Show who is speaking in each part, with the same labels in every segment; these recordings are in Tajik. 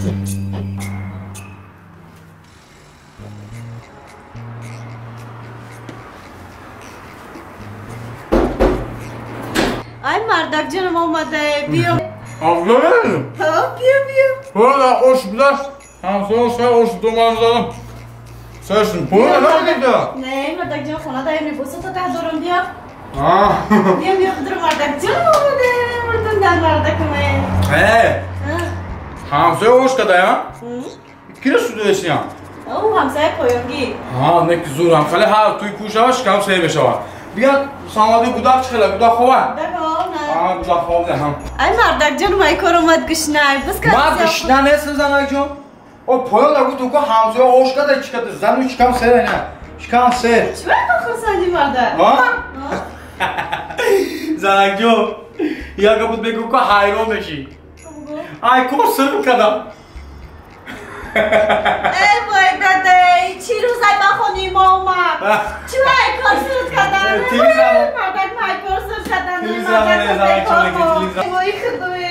Speaker 1: Ай мардак ҷонам омада, биё.
Speaker 2: Афзалем?
Speaker 1: Ҳа, биё, биё.
Speaker 2: Ҳола ош будаш, ҳамсоя сай ош думан задам. Сашн, пула надида.
Speaker 1: Не, мардак ҷон хона даем либосата та дорам, биё. Биё, биё, худро мардак ҷонам омада, мурдун дар мардакаме.
Speaker 2: Э. Ҳамсоя ош кадая? Кира шудесия?
Speaker 1: О, ҳамсоя поёнгӣ.
Speaker 2: Ҳа, не ки зурам, хали ҳа туй кӯшава шикам сер мешава. Дигар самади гудак чӣ хела, гудак хова?
Speaker 1: Гудак
Speaker 2: гудак хова ҳам.
Speaker 1: Ай мардак ҷон, май кор омад гушнай. Бас
Speaker 2: ма гушна нестам занак ҷон. О поён да гуфтум ку ҳамсоя ош када чӣ када, зану шикам сер ина. Шикам сер.
Speaker 1: Чӣ вақт хурсанди мардак?
Speaker 2: Ҳа? Занак ҷон, як буд бегу ку ҳайрон мешӣ. Ай кор сир кадам.
Speaker 1: Эй вой дадай, чӣ рӯзай ба хонаи мо омад? Чӣ ай кор сир кадан? Мардак май кор сир кадан. Вой худой,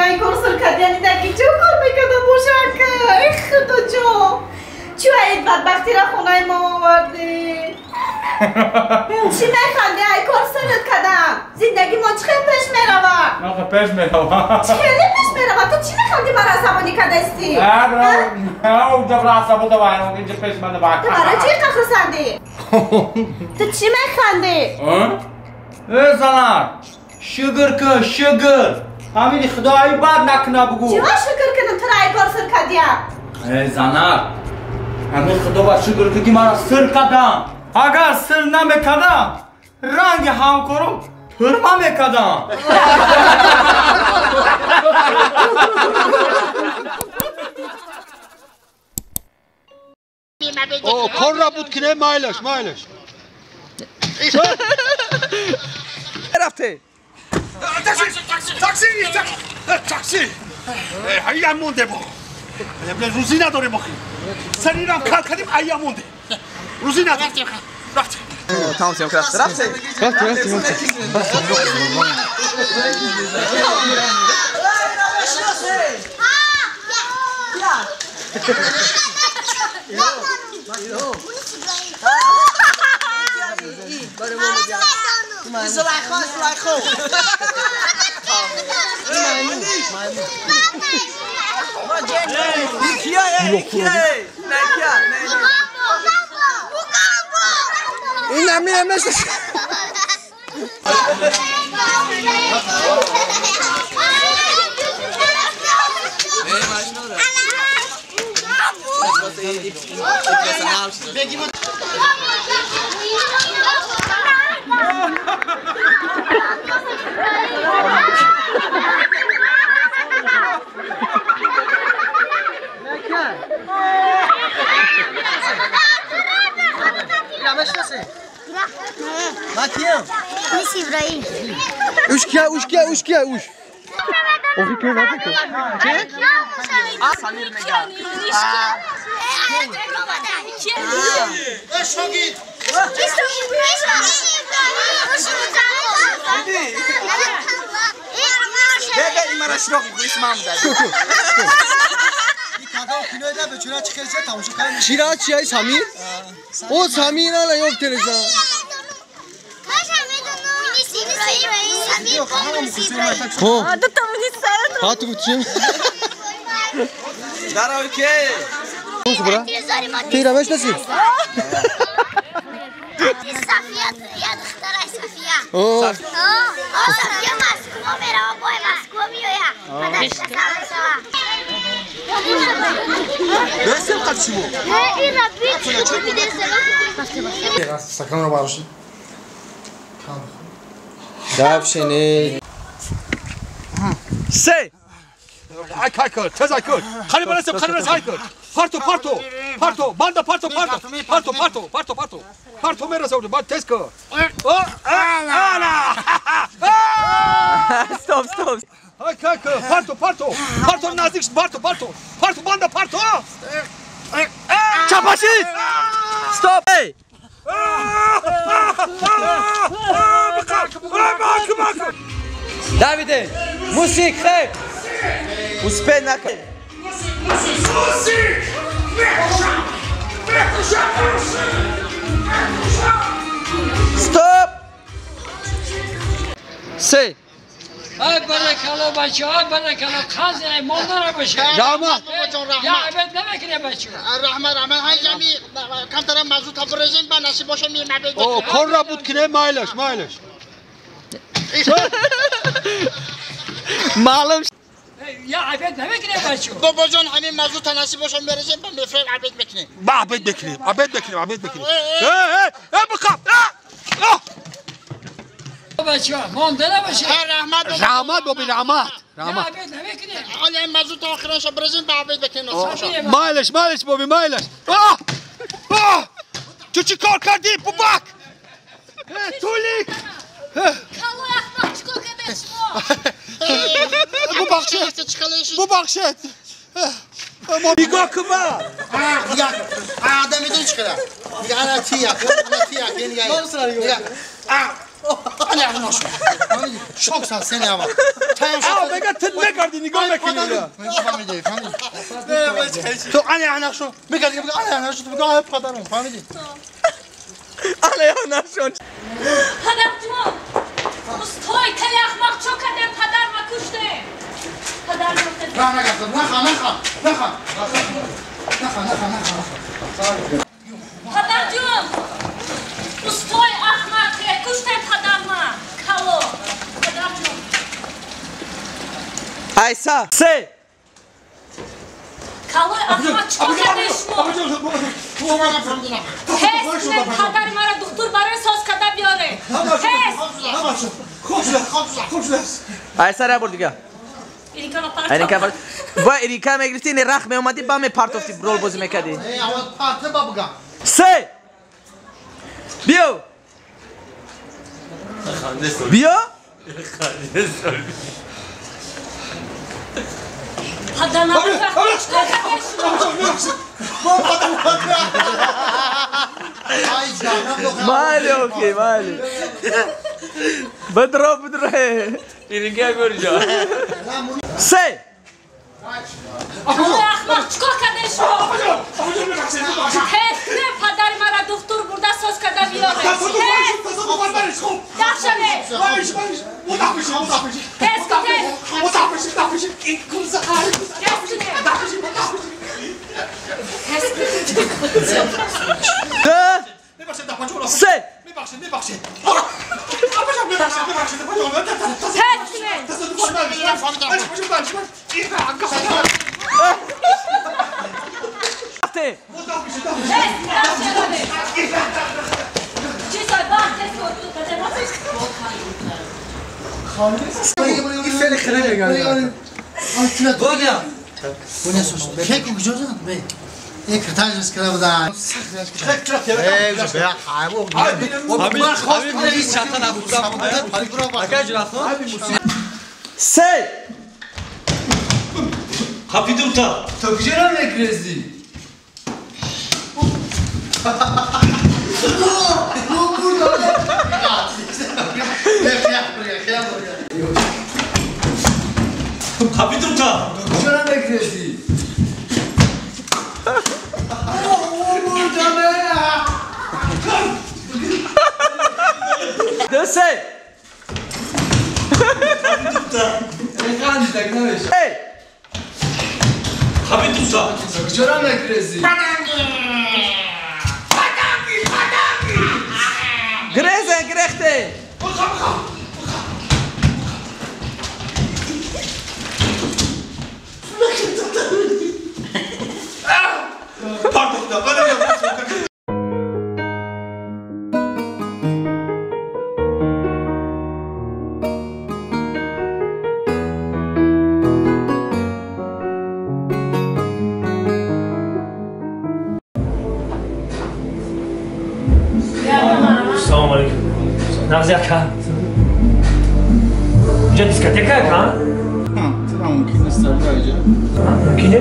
Speaker 1: ай кор сир кадан, даки чӣ кор мекардам бошака? Эй худо ҷон, чӣ ай бадбахтира хонаи мо овардӣ? Чӣ механдӣ? Ай кор сирт кадам. Зиндагӣ мо чӣ хел пеш меравад?
Speaker 2: Нахе пеш меравад.
Speaker 1: Чӣ хеле пеш меравад? Ту чӣ механдӣ маро асабонӣ кардастӣ? Ту барои чӣ инқадр хурсандӣ? Ту чӣ механдӣ?
Speaker 2: Э занак, шукр кун, шукр. Ҳамини худои бад накуна бугӯ.
Speaker 1: Чиро шукр кунам? Туро ай кор сир кардиям.
Speaker 2: Э занак, ҳамин худо ба шукр кун ки маро сир кардам. Агар сир намекардам, ранги ҳамкорам турма мекардам.
Speaker 3: О, кор буд ки не, майлаш, майлаш.
Speaker 4: Рафте.
Speaker 3: Такси, такси, такси. Ҳайям монде бо. Рӯзӣ надорем охи. Сари рам кар кардем, айям монде. Рӯзӣ надорем. Рафте.
Speaker 4: Тамом, съемка рафте. Рафте.
Speaker 5: Рафте, рафте, рафте.
Speaker 4: این امیر نشه.
Speaker 5: Уш кия, уш кия, уш кия, уш. Охи кия, охи кия.
Speaker 4: Чӣ?
Speaker 5: Чира чия Самир? О Самир ала ёфт телевизор.
Speaker 1: А, да там не сад.
Speaker 5: А ты чем? Ты рамеш наси?
Speaker 6: София, я духтарай София. О, София Москва мерава, бой Москва миоя.
Speaker 5: Стакан ро бароши. Давшени.
Speaker 4: Се.
Speaker 3: Ай кайкер, тез айкер. Хали барасем, хали барасем айкер. Парто, парто, парто, банда парто, парто, парто, парто, парто, парто. Парто мерасем, банд тез ко. О, ала.
Speaker 4: Стоп, стоп.
Speaker 3: Ай кайкер, парто, парто. Парто наздик, парто, парто. Парто банда парто.
Speaker 4: Чапашид. Стоп. Эй. Давиде, мусик, хей. Успей накард.
Speaker 3: Мусик! Мекушам! Мекушам! Мекушам!
Speaker 4: Стоп! Се.
Speaker 7: Ай баракалло бачо, ай баракалло, қази ай молдора боше.
Speaker 5: Раҳмат.
Speaker 7: Я абед намекунӣ бачо.
Speaker 8: Раҳмат, раҳмат. Ҳай ҷами камтарам мазу табрезен ба насиб боше мемабед.
Speaker 3: О, кор ра буд кине майлаш, майлаш.
Speaker 4: Маълум.
Speaker 7: Я абед намекунӣ бачо.
Speaker 8: Бобо ҷон, ҳамин мазу та насиб боше мерезем ба мефрем абед мекунем.
Speaker 3: Ба абед мекунем, абед мекунем, абед мекунем. Э, э, э, бихоб.
Speaker 7: Бачо, монда набоше.
Speaker 8: Раҳмат.
Speaker 3: Раҳмат боби, раҳмат. Раҳмат.
Speaker 7: Я абед намекунӣ.
Speaker 8: Ҳоли ин мазу та охиранша брезем ба абед мекунем насиб боше.
Speaker 3: Майлаш, майлаш боби, майлаш. Ту чӣ кор кардӣ, бубак? Тулик.
Speaker 6: Калои ахмақ чӣ кор кардед шумо?
Speaker 3: Бубахшед, бубахшед. Нигоҳ кун ба.
Speaker 8: Адам медонӣ чӣ кара? Нигоҳ ана тия, ана тия, нигоҳ. Ана ана шок са сен ава.
Speaker 3: А, мега ту мегардӣ, нигоҳ мекунӣ.
Speaker 8: Фаҳмидӣ, фаҳмидӣ. Ту ана ана шо, мегардӣ, ана ана шо, ту бигӯ ай падарам, фаҳмидӣ?
Speaker 4: Ана ана шо.
Speaker 6: Падарҷон, устои кали ахмақ чо кардем, падар ма куштем. Падар
Speaker 8: На, наха, наха, наха. Наха, наха, наха.
Speaker 6: Падарҷон, устои ахмақ куштем падар ма. Кало. Падарҷон.
Speaker 4: Айса. Се.
Speaker 6: Калои ахмақ чӣ кор кардем шумо? Ҳес кунед падари маро духтур барои соз карда биёре. Ҳес.
Speaker 3: Хуб шудааст.
Speaker 4: Айса ра бур дига. Иринка пар. Ба Иринка мегирифти, ин рах меомадӣ, ба мепартофти, рол бозӣ мекардӣ. Се. Биё. Биё. Майли, окей, майли. Бадро, бадро. Иринка гурҷо. Се.
Speaker 6: Калои ахмақ чӣ кор кардем шумо? Ҳес кунед падари маро духтур бурда соз карда биёре. Даф шавед. Ҳес кунед. Ҳес кунед.
Speaker 4: Ду. Се.
Speaker 6: Ҳес кунед. Ҳес, даф шавед. Чӣ сои банд ҳес кун.
Speaker 5: این خیلی خیلی میگه.
Speaker 4: Боня.
Speaker 8: Боня сос. Феку куҷо зад? Бе. Як тажрис карда буда.
Speaker 4: Се.
Speaker 2: Хапидурта.
Speaker 5: То куҷо ра мекрезӣ?
Speaker 2: Хапидурта.
Speaker 5: То куҷо ра мекрезӣ?
Speaker 4: Ду се. Се.
Speaker 2: Хапидурта.
Speaker 5: То куҷо ра мекрезӣ?
Speaker 4: Грезен, грехте.
Speaker 9: Салом алейкум. Нағзи ака. Инҷа дискотека ака?
Speaker 8: Тура мумкин нест, инҷа.
Speaker 9: Мумкин не?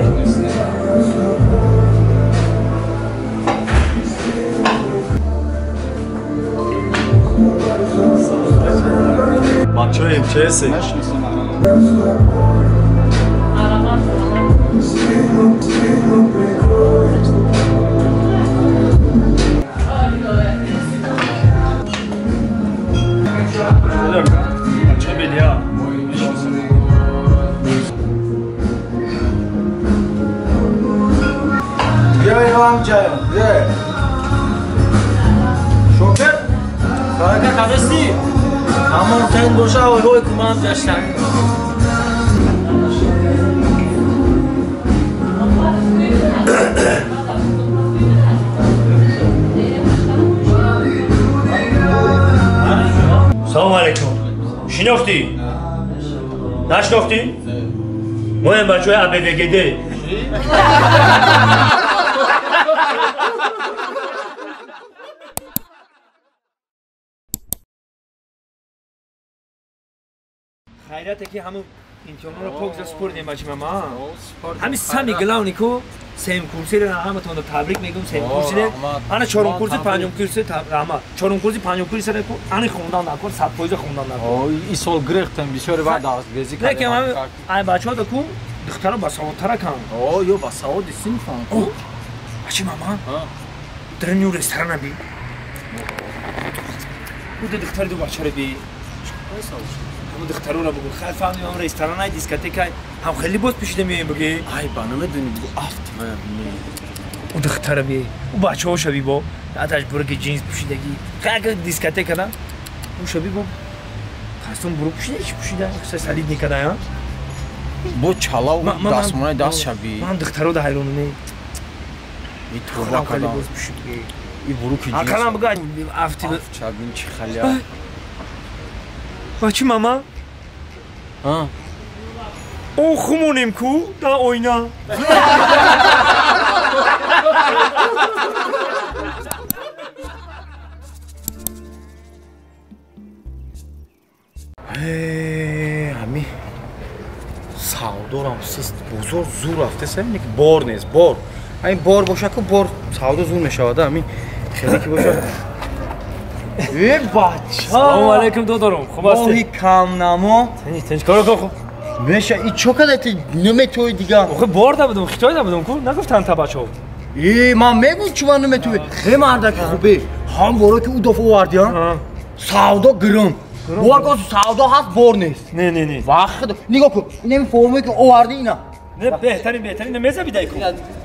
Speaker 10: Бачаем, чеси?
Speaker 2: ҷаям. Шокер? Барака кадасти? Ҳамон тен боша, ой кумам ҷаштан.
Speaker 9: Салом алейкум. Шинохтӣ? Нашинохтӣ? Моем бачаҳои АБВГД. Хайрате ки ҳамун имтиҳонро пок за спордем бачи мама. Ҳами сами главный ку сеюм курсиро ҳаматонро табрик мегӯм сеюм курсире. Ана чорум курси, панҷум курси раҳмат. Чорум курси, панҷум курси ку ани хондан накор, 100% хондан накор.
Speaker 2: Ин сол гирехтем бисёре вақт дарсгезӣ кардем.
Speaker 9: Лекин ҳами ай бачаҳо ку духтаро басаводтара кан.
Speaker 2: О, ё басаводи синфан.
Speaker 9: Бачи мама. Дрню ресторана би. Уда духтари ду бачаре би. Ҳамун духтаруро бугу. Хай фаҳмидем ҳам ресторанай, дискотекай. Ҳам хеле боз пӯшида меоем буги.
Speaker 2: Ай ба намедонӣ бугу афт вая не.
Speaker 9: У духтара би, у бачаҳоша би бо. Аташ бурги ҷинс пӯшидагӣ. Хай агар дискотека на. Уша би бо. Костюм бурук пӯшида, чӣ пӯшида? Салид никада, а?
Speaker 2: Бо чалав дастмонаи даст шаби.
Speaker 9: Ман духтаро да ҳайронам не.
Speaker 2: И тоба кадам. И буруки ҷинс.
Speaker 9: Акалам буга афти.
Speaker 2: Афт чабин чӣ халия.
Speaker 9: Бачи мама?
Speaker 2: А?
Speaker 9: О хумонем ку да ойна.
Speaker 2: Ҳами савдорам сист бозор зур рафтеса ки бор нест бор. Ҳамин бор боша ку бор савдо зур мешавад ҳамин хеле ки боша. Э бача.
Speaker 9: Салом алейкум додаром. Хуб ҳастӣ?
Speaker 2: Моҳи камнамо.
Speaker 9: Тинч тинч кор кун хуб.
Speaker 2: Меша и чо када ти наметои дига?
Speaker 9: Охе бор набудум, хитои набудум ку нагуфтан та бачаҳо.
Speaker 2: Э ман мегӯм чӣ ман наметои. Э мардаки хубе. Ҳам боро ки ӯ дафъа оварди а? Савдо гирм. Бовар кун савдо ҳаст бор нест.
Speaker 9: Не не не.
Speaker 2: Вақт нигоҳ кун. Инами формае ки оварди ина.
Speaker 9: Не беҳтарин беҳтарин мезабидай ку.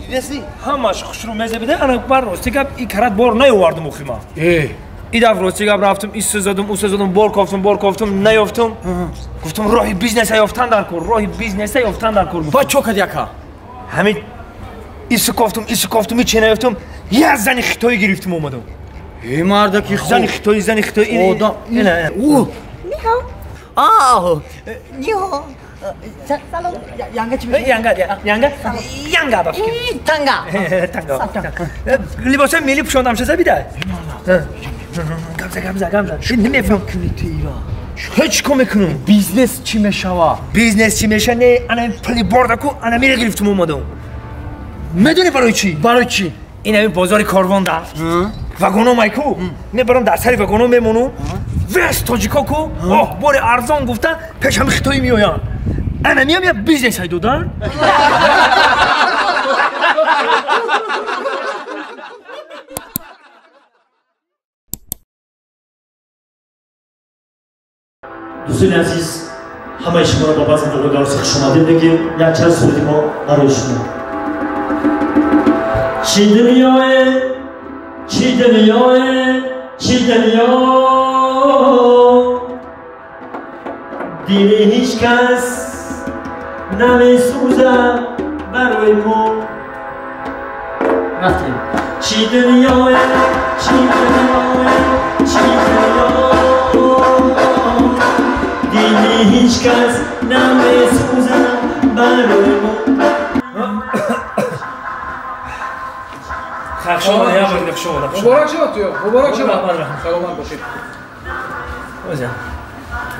Speaker 2: Дидеси?
Speaker 9: Ҳамаш хушрӯ мезабидай ана бар рости гап и карат бор наёвардум охи ман.
Speaker 2: Э
Speaker 9: И дафъ рости гап рафтум, ис задум, ус задум, бор кофтум, бор кофтум, наёфтум. Гуфтум роҳи бизнеса ёфтан дар кор, роҳи бизнеса ёфтан дар кор.
Speaker 2: Ба чо кади ака?
Speaker 9: Ҳамин ису кофтум, ису кофтум, ҳиче наёфтум. Як зани хитоӣ гирифтум омадум.
Speaker 2: Э мардаки хуб.
Speaker 9: Зани хитоӣ, зани хитоӣ.
Speaker 2: Одам. У.
Speaker 1: Нихо.
Speaker 4: Аҳ.
Speaker 1: Нихо. Салом.
Speaker 4: Янга чӣ мешавад?
Speaker 9: Янга, янга, янга ба фикр.
Speaker 4: Танга.
Speaker 9: Танга. Либосҳои миллӣ пӯшондам шаза бидай. Гамза, гамза, гамза. Намефаҳмам.
Speaker 2: Кунӣ ту ира.
Speaker 9: Ҳеҷ кор мекунам.
Speaker 2: Бизнес чӣ мешава?
Speaker 9: Бизнес чӣ меша? Не, ана пули борда ку, ана мира гирифтум омадам. Медонӣ барои чӣ?
Speaker 2: Барои чӣ?
Speaker 9: Ин ҳамин бозори корвонда. Вагоно майку. Мебарам дар сари вагоно мемонам. Вес тоҷико ку, оҳ, бори арзон гуфта, пеш ҳами хитоӣ меоянд. Ана миям я бизнес ҳай додан.
Speaker 10: Дӯстони азиз, ҳамаи шуморо ба базми Бобогарӯси хушомадед мегӯем. Якчанд суруди мо барои шумо. Чӣ дунёе, чӣ дунёе, чӣ дунё, дили ҳеҷ кас намесӯзад барои мо. Рафтем. Чӣ дунёе, чӣ дунёе, чӣ дунё, дили ҳеҷ кас намесӯзад барои мо.
Speaker 9: Хуш омадед, як бор дига хуш омадед.
Speaker 8: Муборак шавад туё, муборак шавад. Саломат бошед.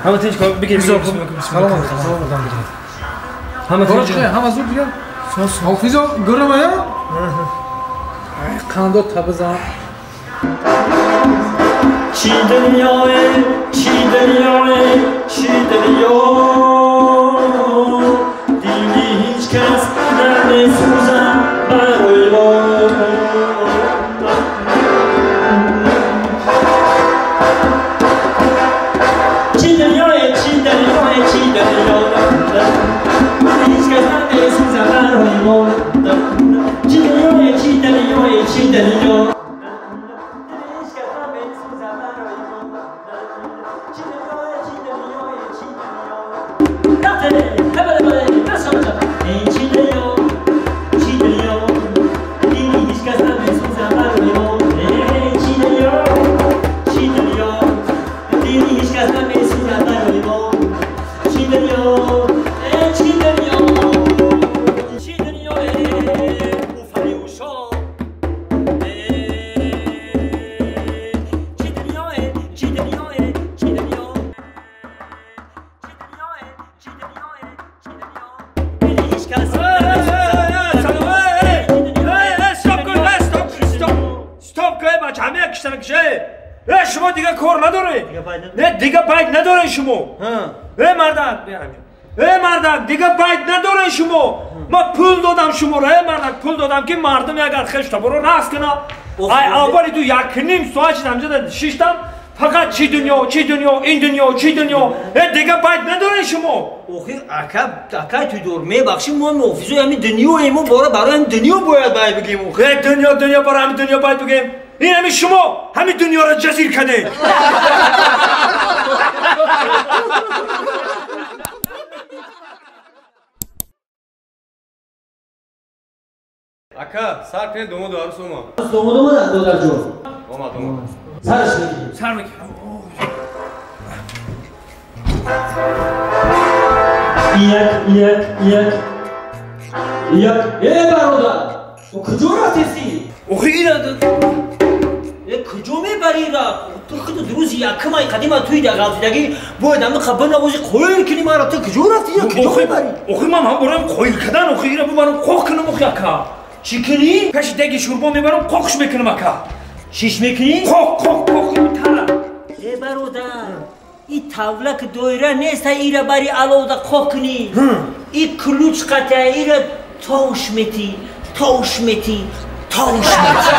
Speaker 9: Ҳама тинч кор бигир.
Speaker 8: Саломат, саломат.
Speaker 9: Ҳама тинч.
Speaker 8: Ҳама зуд бигир. Ҳофизо гурмая? Қандо табизан.
Speaker 10: Чӣ дунёе, чӣ дунёе, чӣ дунё, дили ҳеҷ кас намесӯзад барои мо. Чӣ дунёе, чӣ дунёе, чӣ дунё, ҳеҷ кас намесӯзад барои мо. Чӣ дунёе, чӣ дунёе, чӣ
Speaker 9: киштана киш, э шумо дига кор надоред. Не дига байт надоред шумо. Э мардак, э мардак, дига байт надоред шумо. Ма пул додам шуморо, э мардак, пул додам ки мардум агар хеш таборо рақс кунад. Ай аввали ту 1.5 соат шидам ҷода шиштам, фақат чи дунё, чи дунё, ин дунё, чи дунё. Э дига байт надоред шумо.
Speaker 11: Охир ака, акай Тӯйдор, мебахши, мо муҳофизои ҳамин дунёем, мо бора барои ҳамин дунё бояд байт бигем.
Speaker 9: Э дунё, дунё, барои ҳамин дунё байт бигем. Ин ҳамин шумо ҳамин дунёро ҷазир кардед.
Speaker 5: Ака, сар кунед домоду арӯс омад.
Speaker 11: Домод омаданд, додарҷон?
Speaker 5: Омад, омад.
Speaker 11: Сараш мегирем.
Speaker 9: Сар мегирем.
Speaker 11: Як, як, як, як. Э, бародар, ту куҷо рафтеси?
Speaker 9: Охи ина
Speaker 11: э куҷо мебарӣ ра? Ту худу рӯзи якумай қадима туи дар ғалтидагӣ бояд ҳама хабар навозӣ қоил кунӣ мара. Ту куҷо рафтӣ? Куҷо мебарӣ?
Speaker 9: Охи ман ҳам борам қоил кардан, охи ира бубарам қоқ кунам, охи ака.
Speaker 11: Чӣ кунӣ?
Speaker 9: Пеши деги шӯрбо мебарам, қоқш мекунам ака.
Speaker 11: Шиш мекунӣ?
Speaker 9: Қоқ, қоқ, қоқ тара.
Speaker 11: Э бародар, и тавла ки доира нест, ира бари аловда қоқ кунӣ. И ключ қата ира тош метӣ, тош метӣ, тош метӣ.